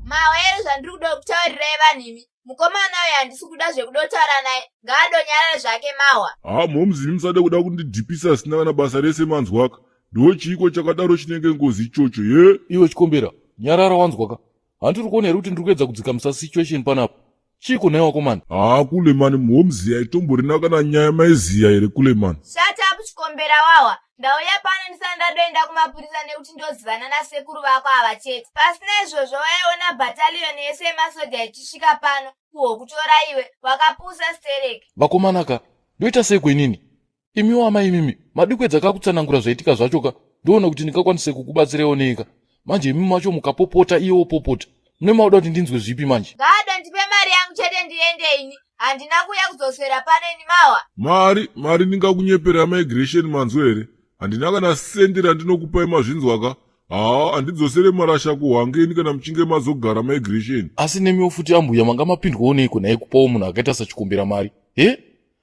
Mahwere zvandiri kuda kutaurirai vanhu imi. Mukomana uyu handisi kuda zvekudotaura naye. Ngaadonyarare zvake mahwa. Haa mhoms imi musade kuda kundidhipisa zvisina kana basa rese manzwaka. Ndiwo chiiko chakadaro chinenge ngozi ichocho ye? Iwe Chikombera, nyarara wanzwaka. Hanti uri kuona here kuti ndiri kuedza kudzikamisa situation panapa? Chiiko nhai wakomana? Haa kule mani mhoms haitomborina kana nyaya maiziya here kule mani? Shut up Chikombera wawa. Ndauya pano ndisati ndadoenda kumapurisa nekuti ndozivana nasekuru vako ava chete. Pasina izvozvo waiona battalion yese yemasoja ichisvika pano kuhokutora iwe. Wakapusa stereki. Vakomana ka, ndoita seiko inini? Imiwo amai imimi, madii kuedza ka kutsanangura zvaitika zvacho ka, ndoona kuti ndingakwanise kukubatsirewo nei ka. Manje imi macho mukapopota iye wopopota, mune maoda kuti ndinzwe zvipi manje? Gado ndipe mari yangu chete ndiende ini. Handina kuuya kuzoswera pano ini mawa. Mari, mari ndingakunyepera migration manzwa here? Handina kana sendi randinokupai mazvinzwa ka? Haa, handidzosere marasha kuhwange ini kana muchinge mazogara migration. Asi nemiwo futi ambuya manga mapindwawo neiko nhai kupawo munhu akaita saChikombera mari? He?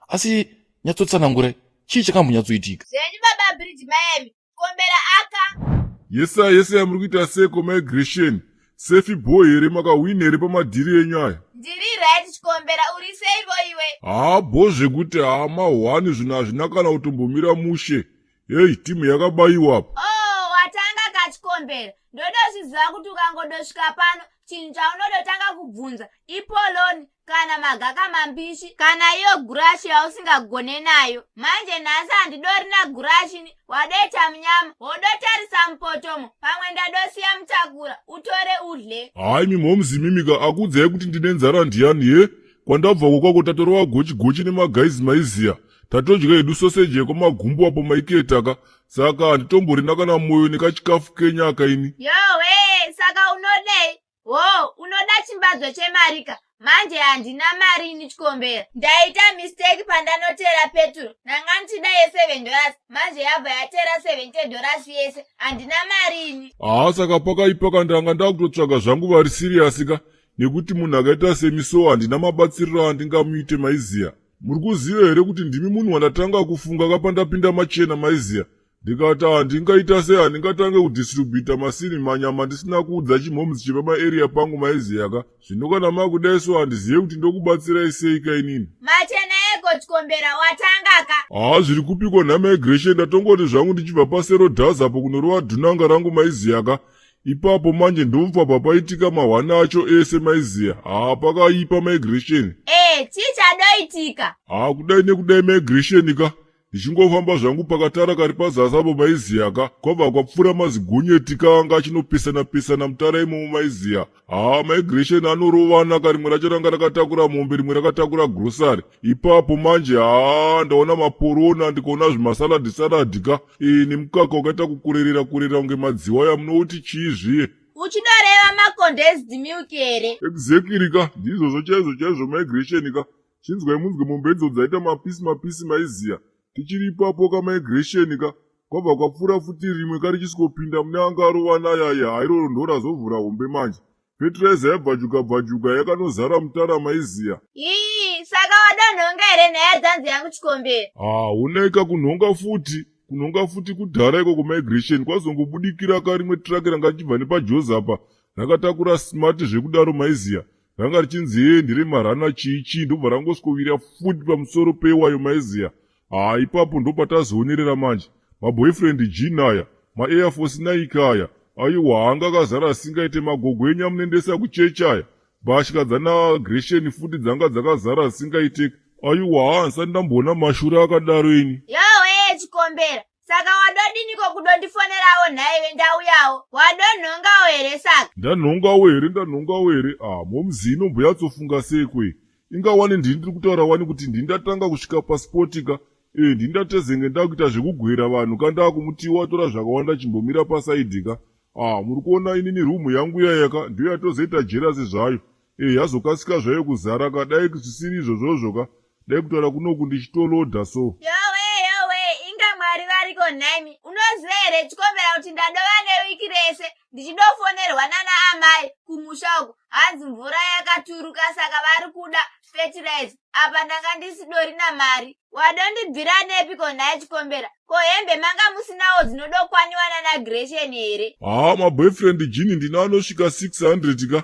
Asi nyatsotsanangurai, chii chakambonyatsoitika? Zvenyu baba Bridge Miami, kombera aka. Yesaya yesaya muri kuita seko migration sefi bho here makahwina here pamadhiri enyu aya? Ndiri right Chikombera, uri seivo iwe? Haa bho zvekuti haa mahwani zvinhu hazvina kana kutombomira mushe. Hey, timu yakabayiwa apa. Oh, watanga kaChikombera. Ndodozviziva kuti ukangodosvika pano chinhu chaunodotanga kubvunza ipoloni kana magaka mambishi kana iyo gurashi yausingagone nayo. Manje nhasi handidorina gurashi wadoita munyama wodotarisa mupotomo pamwe ndadosiya mutakura utore udle. Hayi mimhomzi mimika akuudzai kuti ndine nzara ndiyani he? Kwandabva kokwako tatorova gochi gochi nemagaizi maiziya. Tatodya hedu soseji yekwamagumbo apo maiketaka saka handitomborina kana moyo nekachikafu kenyu aka ini. Yowe, saka unodei? Hoo, unoda chimbadzo chemarika? Manje handina mari ini Chikombera. Ndaita mistake pandanotera peturu. Ndanga ndichida ye7 dollars, manje yabva yatera 70 dollars yese. Handina mari ini. Haa saka pakaipa ka ndanga ndakutotsvaga zvangu vari serious ka nekuti munhu akaita semi so handina mabatsiriro andingamuite maiziya. Muri kuziva here kuti ndimi munhu wandatanga kufunga ka pandapinda machena maiziya ndikati handingaita sei handingatange kudistributa masini manyama ndisina kuudza chimhoms chepamaarea pangu maiziya ka zvino kana makudai so handizive kuti ndokubatsirai sei ka inini. Machena ego Chikombera watanga ka. Haa zviri kupiko nhai migration ndatongoti zvangu ndichibva pasero dhazi apo kunorova dhunanga rangu maiziya ka Ipapo manje ndopabva paitika mahwani acho ese maiziya. Haa pakaipa migration. Eh, chii chadoitika? Haa kudai nekudai migration ka. Ndichingofamba zvangu pakatara kari pazasi apo maiziya ka. Kwabva kwapfuura mazigonyeti ka anga achinopesana pesana mutara imomo maiziya. Haa migration anorovana ka rimwe racho ranga rakatakura mombe rimwe rakatakura grocery. Ipapo manje haa ndaona maporona ndikaona zvimasalad salad ka. Ee nemukaka wakaita kukurerera kurera kunge madziwa aya munouti chii zviye? Uchinoreva macondensed milk here? Exactly ka ndizvozvo chaizvo chaizvo migration ka chinzwai munzwe mombe idzo dzaita mapisi mapisi maiziya tichiri ipapo ka migration ka kwabva kwapfuura futi rimwe ka richisvikopinda mune anga arovana ayaya hairoro ndorazovhura hombe manje Fertilizer yabvajuka bvajuka yakanozara mutara maiziya. Ii, saka wadonhonga here nhaya dzanzi yangu Chikombera? Ah, unaika kunhonga futi. Kunhonga futi kudhara iko kumigration kwazongobudikira ka rimwe truck ranga richibva nepajozi apa rakatakura smart zvekudaro maiziya. Ranga richinzi hee ndire marana chii chii ndobva rangosvikovira futi pamusoro pewayo maiziya. Haa ipapo ndopatazoonerera manje. Maboyfriend jean aya, maair force Nike aya, aiwa anga akazara asingaite magogo enyu amunendesa kuchurch aya. Mbatya dzana Gresheni futi dzanga dzakazara asingaite. Aiwa haa handisati ndamboona mashura akadaro ini. Yowee Chikombera, saka wadodiniko kudondifonerawo nhaiwe ndauyawo? Wadonhongawo here saka? Ndanhongawo here ndanhongawo here? Ah momz inombonyatsofunga seiko iyi? Inga wani ndini ndiri kutaura wani kuti ndini ndatanga kusvika paspoti ka e ndini ndatezenge ndakuita zvekugwera vanhu ka ndakumuti watora zvakawanda chimbomira pasaidhi ka ah muri kuona inini room yangu yaya ka ndiyo yatozoita jerasi zvayo e yazokasika zvayo kuzara ka dai zvisiri izvozvozvo ka dai kutaura kunoku ndichitolodha so. Yowe yowe inga Mwari variko nhaimi unoziva here chikombera kuti ndadova newiki rese ndichidofonerwa nana amai kumusha uko hanzi mvura yakaturuka saka vari kuda fertilizer apa ndanga ndisidorina mari wadondibvira nepi ko nhai chikombera ko hembe manga musinawo dzinodokwaniwa nana gresheni here haa maboyfriend jini ndina anosvika 600 ka.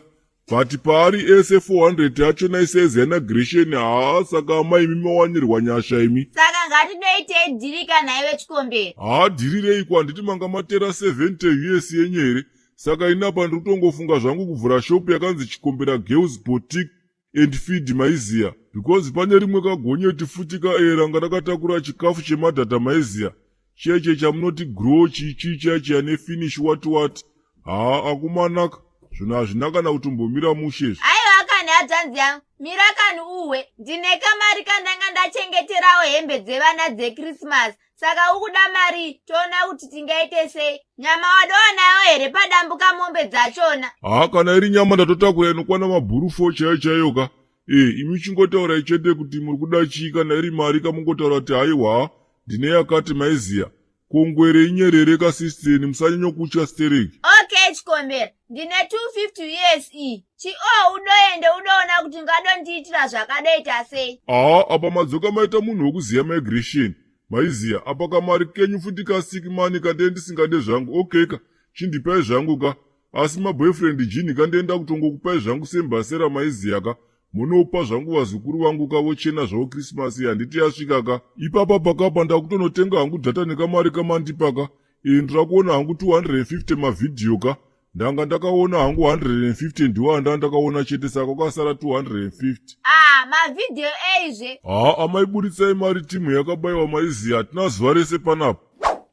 But paari ese 400 achona isaizi yana Gresheni haa saka amai imi mawanirwa nyasha imi. Saka ngatidoitei dhiri kana iwe Chikombera. Haa dhiri reiko handiti manga matera 70 us yenyu here saka ini apa ndiri kutongofunga zvangu kuvhura shop yakanzi Chikombera Girls Boutique and Feed maiziya because pane rimwe kagonyeti futi kae ranga rakatakura chikafu chemadhadha maiziya chiya chiya chamunoti grow chichii chiya chiya nefinish what what haa akumanaka zvinhu hazvina kana kutombomira mushe izvi. Aiwa kani hadzvanzi yangu mira kani uhwe ndine kamari kandanga ndachengeterawo hembe dzevana dzechristmas saka ukuda mari toona kuti tingaite sei nyama wadowa nayo here padambuka mombe dzachona. Haa kana iri nyama ndatotakura inokwana mabhuru 4 chaiyo chaiyo ka e imi chingotaurai chete kuti muri kuda chii kana iri mari kamungotaura kuti haiwa ndine yakati maiziya kongwere inyerere kasisteni musanyanyokutya stereki. Okay Chikombera ndine 250 us iyi chio udoende udoona kuti ngadondiitira zvakadoita sei. Haa apa madzoka maita munhu wekuziya migration maiziya apa kamari kenyu futi kasiki mani kandee ndisingade zvangu okay ka chindipai zvangu ka asi maboyfriend jini kandienda kutongokupai zvangu sembasera maiziya ka munopa zvangu vazukuru vangu ka vochena zvavo Christmas handiti yasvika ka ipapa pakapa ndakutonotenga hangu data nekamari kamandipa ka iyi ndira kuona hangu 250 mavhidhiyo ka ndanga ndakaona hangu 150 ndiwo anda ndakaona chete saka kwasara 250. Ah mavhidhiyo eizve. Haa amai buritsai mari timu yakabaiwa maiziya hatina zuva rese panapa.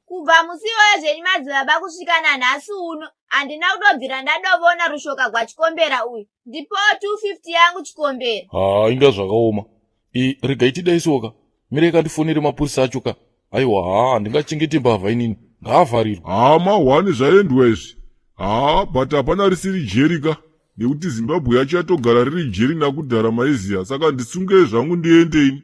Kubva musi iwoyo zvenyu madzibaba kusvika nanhasi uno handina kutobvira ndadovona rushoka gwaChikombera uyu ndipowo 250 yangu Chikombera. Haa inga zvakaoma e, regai tidaisoka mirei kandifonere mapurisa acho ka aiwa haa handingachengete mbavha inini ngaavharirwe. Haa mahwani zvaendwa izvi haa but hapana risiri jeri ka nekuti Zimbabwe yacho yatogara riri jeri nakudhara maiziya saka ndisungei zvangu ndiende ini.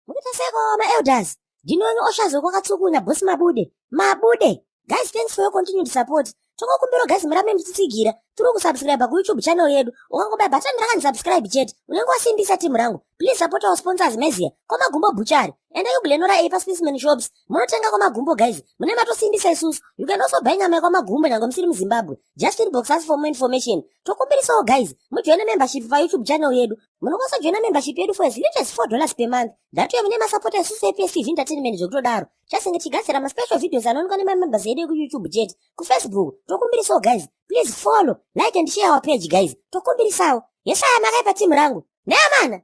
Mukuita seiko maelders? Ndinonyi oshazo kwakatsukunya boss Mabude. Mabude. Guys, thanks for your continued support. Tokokumbira guys murambe muchitsigira. Tiri kusubscribe ku YouTube channel yedu. Ukangobaya button rakanzi subscribe chete, unenge wasimbisa team rangu. Please support our sponsors Mezia. Kwamagumbo Butchery. Enda kuGlenora A paSpaceman Shops. Munotenga kwamagumbo guys. Mune matosimbisa isusu. You can also buy nyama yekwamagumbo nyangwe musiri muZimbabwe. Just inbox us for more information. Tokumbirisawo guys, mujoine membership pa YouTube channel yedu. Munokwanisa kujoina membership yedu for as little as $4 per month. Ndatuya mune masapota isusu ePSTV Entertainment zvekutodaro. Chasinge tichigadzira maspecial videos anoonekwa nemamembers edu ekuYouTube chete. KuFacebook, tokumbirisawo guys. Please follow, like and share our page guys. Tokumbirisawo. Yesaya makaipa team rangu. Neamana.